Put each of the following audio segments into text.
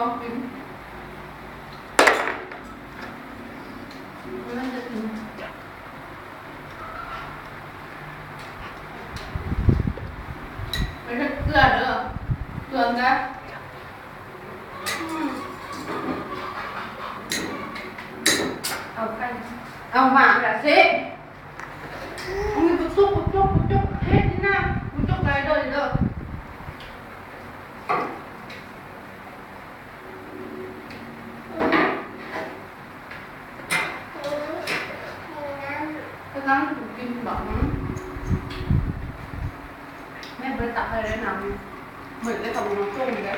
ລອງກິນ ມັນຈະກິນ ໄປເຮັດເກືອເດີ ເກືອນະ. ອືມ ເອົາໄຂ່ ເອົາໝາກລະເຊ. ອືມ ບຸກຈຸກ ບຸກຈຸກ ບຸກຈຸກ ເຮັດນີ້ນະ ບຸກຈຸກໄດ້ເດີ ເດີ. ກຳລັງກິນບັກ ແມ່ບໍ່ໄດ້ຕັກໃຫ້ເລີຍນ້ຳ ເໝິດເລີຍ ເຂົາບໍ່ມາສົ່ງເດ້.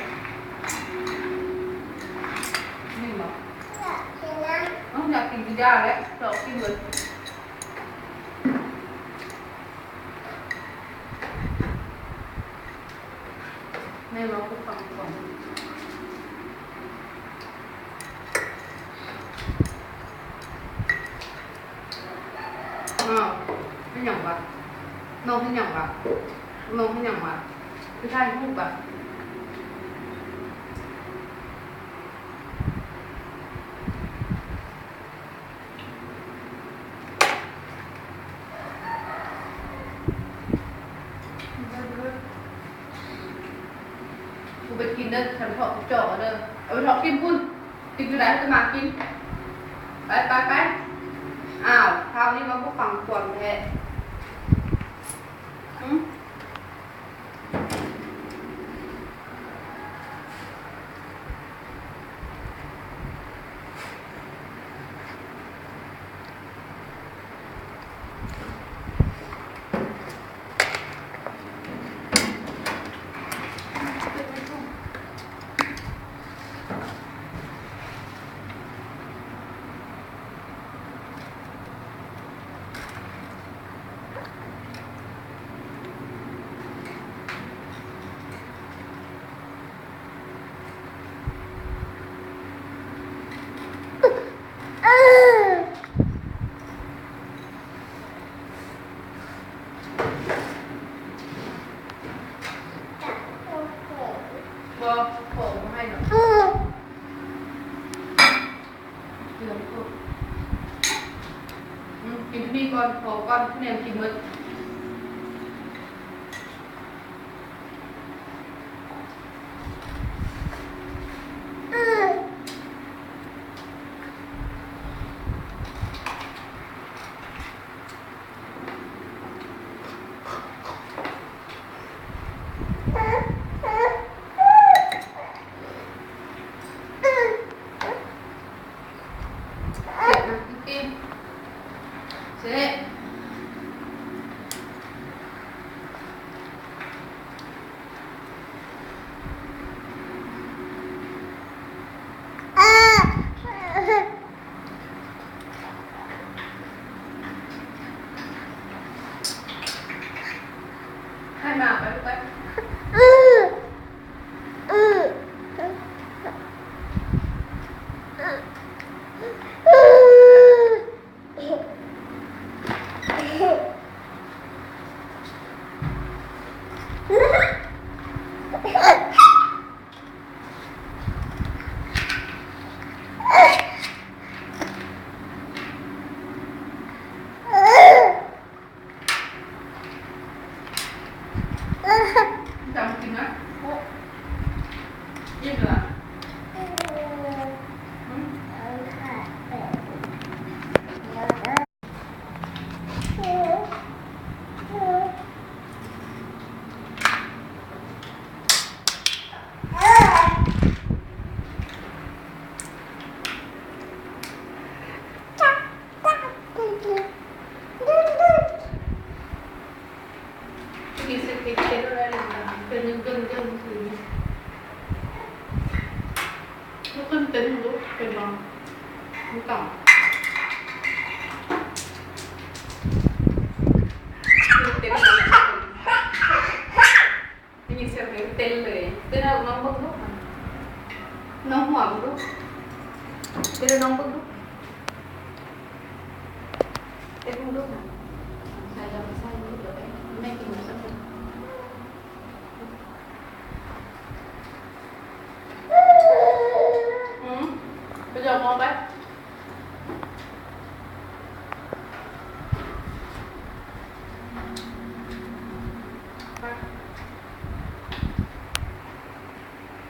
ນີ້ບໍ? ຢາກກິນນ້ຳ ເອີ ຢາກກິນກະຢາແຫຼະ ຈອກກິນເບິດ. ແມ່ເວົ້າສູ່ຟັງກ່ອນ ອ້າວ ເຮັດຫຍັງວະ? ນ້ອງເຮັດຫຍັງວະ? ນ້ອງເຮັດຫຍັງວະ? ຄືຖ່າຍຮູບວະ? ກູໄປກິນເດີ ຄັນເທາະກູຈອກເດີ ເອົາໄປເທາະກິນພຸ້ນ ກິນຢູ່ໃດ ຈະມາກິນ ໄປ ໄປ ໄປ. ອ້າວ ຄາວນີ້ມາບໍ່ຟັງຄວນແທ້ ຫື. ບໍ່ ພໍ່ບໍ່ໃຫ້ດອກ ເຫຼືອໂພດ. ອືມ ກິນນີ້ກ່ອນ ພໍກ່ອນ ແນມກິນໝົດ. ໃຫ້ມາ ໄປລູກໄປ. ຈຳກິນນະ ອີກລະ. ໄດ້ຍິນສຽງເພງເຕັ້ນເລີຍ. ເຕັ້ນໃຫ້ນ້ອງເບິ່ງດູ ນ້ອງຫົວເບິ່ງດູ ເຕັ້ນໃຫ້ນ້ອງເບິ່ງດູ ເຕັ້ນໃຫ້ລູກນະ. ໃສ່ແລ້ວໃສ່ລູກ ແມ່ກິນໝົດຊັ້ນ. ເອົາໄປ